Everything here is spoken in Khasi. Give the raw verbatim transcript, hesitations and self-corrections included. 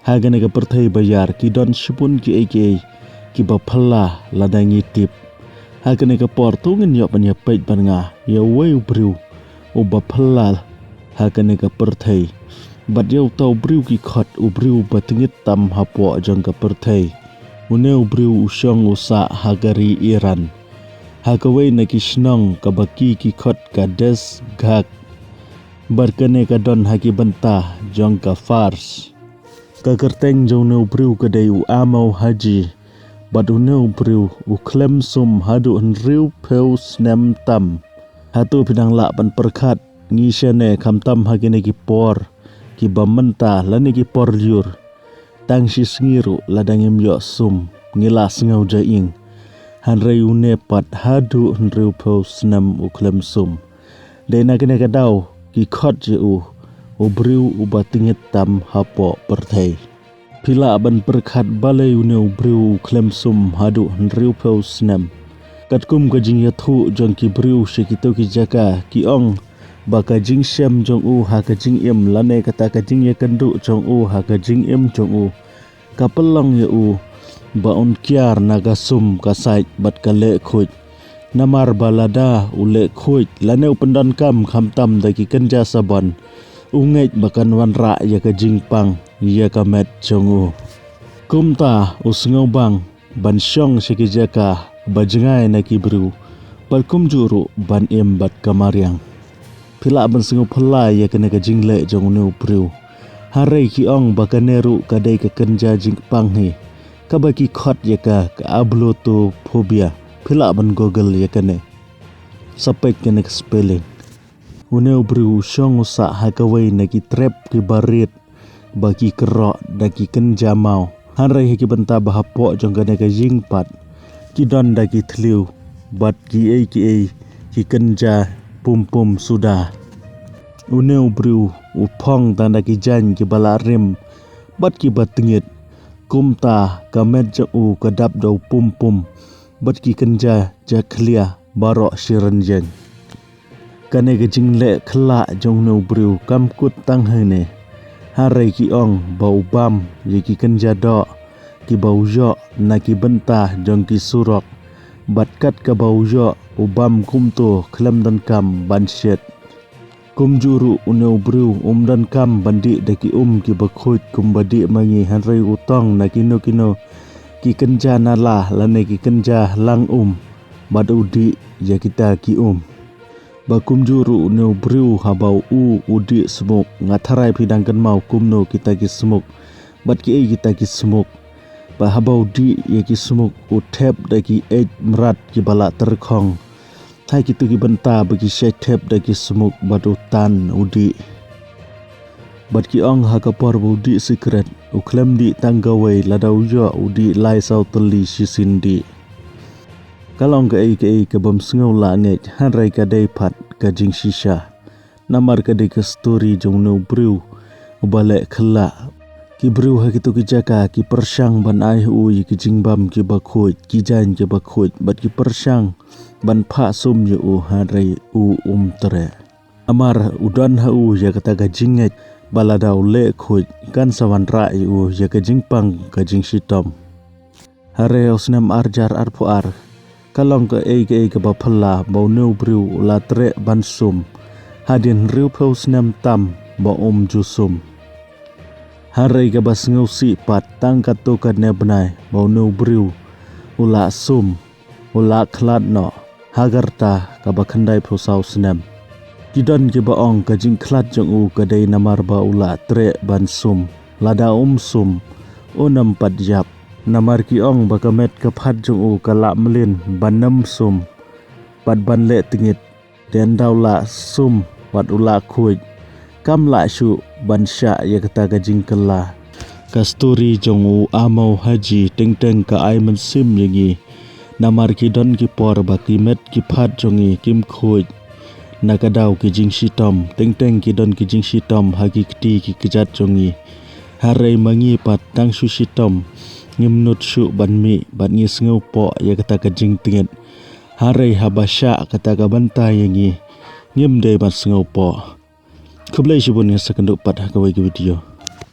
Ha kane ka pyrthei ba ïar ki don shibun kiei kiei kiba phylla lada ngi tip. Ha kane ka por to ngin ïoh ban ïa peit bad nga ïa uwei u briew uba phylla ha kane ka pyrthei. Bad ïa uta u briew ki khot u briew ba tyngit tam hapoh jong ka pyrthei. Une u briew u shong u sah ha ka ri Iran, ha kawei na ki shnong kaba ki ki khot Kades Ghak. Bad kane ka don ha ki bynta jong ka Fars. Ka kyrteng jong une u briew ka dei u Amau Haji. Bad une u briew u khlem sum haduh hynriew phew snem tam. Hato phi dang lah ban pyrkhat, ngi shane khamtam ha kine ki por kiba mynta lane ki por lyiur. Tang shi sngi ruh lada ngim ïoh sum ngi la sngew ja ing. Hynrei une pat haduh hynriew phew snem u khlem sum. Dei na kane ka daw ki khot ïa u u briew uba tyngit tam hapoh pyrthei. Phi lah ban pyrkhat balei une u briew u khlem sum haduh hynriew phew snem. Katkum ka jingïathuh jong ki briew sha kito ki jaka ki ong ba ka jingshem jong u ha ka jingim lane kata ka jingïakynduh jong u ha ka jingim jong u ka pynlong ïa u ba un kiar na ka sum ka sait bad ka leh khuid. Namar ba lada u leh khuid lane u pyndonkam khamtam da ki kynja sabon, u ngeit ba kan wanrah ïa ka jingpang ïa ka met jong u. Kumta u sngewbang ban shong sha ki jaka ba jngai na ki briew bad kumjuh ruh ban im bad ka mariang. Phi lah ban sngewphylla ïa kane ka jingleh jong une u briew. Hynrei ki ong ba kane ruh ka dei ka kynja jingpang hi kaba ki khot ïa ka ka ablotophobia. Phi lah ban google ïa kane. Sa peit kane ka spelling. Une u briew u shong u sah ha kawei na ki trep kiba rit ba ki kyrroh da ki kynja maw. Hynrei ha ki bynta ba hapoh jong kane ka ïing pat ki don da ki thliew bad kiei kiei ki kynja pum pum suda. Une u briew u phong tang da ki jaiñ kiba la rim bad kiba tyngit. Kumta ka met jong u ka dap da u pum pum bad ki kynja jakhlia baroh shi rynjeng. Kane ka jingleh khlak jong une u briew kam kut tang hangne. Hynrei ki ong ba u bam ïa ki kynja doh kiba u ïoh na ki bynta jong ki surok. Bad kat kaba u ïoh u bam kumto khlem donkam ban shet. Kumjuh ruh une u briew um donkam ban dih da ki um kiba khuid kumba dih ma ngi, hynrei u tong na kino kino ki kynja nala lane ki kynja lang um bad u dih ïa kita ki um. Ba kumjuh ruh une u briew haba u u dih smuk, nga tharai phi dang kynmaw kumno kita ki smuk bad kiei kita ki smuk. Ba haba u dih ïa ki smuk u thep da ki eit mrad kiba la tyrkhong. Ha kito ki bynta ba ki shait thep da ki smuk bad u tan u dih. Bad ki ong ha ka por ba u dih sikret u khlem dih tang kawei, lada u ïoh u dih lai saw tylli shisien dih. Ka long kaei kaei ka bym sngew lah ngeit, hynrei ka dei pat ka jingshisha. Namar ka dei ka story jong une u briew uba leh khlak. Ki briew ha kito ki jaka ki pyrshang ban ai ha u ïa ki jingbam kiba khuid, ki jaiñ kiba khuid, bad ki pyrshang ban phah sum ïa u, hynrei u um treh. Namar u don ha u ïa kata ka jingngeit ba lada u leh khuid kan sa wanrah ïa u ïa ka jingpang ka jingshitom. Hynrei ha u snem ar hajar arphew ar ka long kaei kaei kaba phylla ba une u briew u la treh ban sum hadien hynriewphew snem tam ba um ju sum. Hynrei kaba sngewsih pat, tang katto katne bnai ba une u briew u la sum, u la khlad noh ha ka rta kaba khyndaiphew saw snem. Ki don kiba ong ka jingkhlad jong u ka dei namar ba u la treh ban sum. Lada um sum, un ym pat ïap. Namar ki ong ba ka met ka phad jong u ka la mlien ban ym sum bad ban leh tyngit. Te ynda u la sum bad u la khuid, kam lah shuh ban shah ïa kata ka jingkylla. Ka story jong u Amau Haji teng teng ka ai mynsiem ïa ngi. Namar ki don ki por ba ki met ki phad jong ngi kim khuid na ka daw ki jingshitom. Teng teng ki don ki jingshitom ha ki kti ki kjat jong ngi. Hynrei ma ngi pat tang shu shitom ngim nud shuh ban mih bad ngi sngewpoh ïa kata ka jingtyngit. Hynrei haba shah kata ka bynta ïa ngi ngim dei ban sngewpoh. Khublei shibun, ngi sa kynduh pat ha kawei ka video.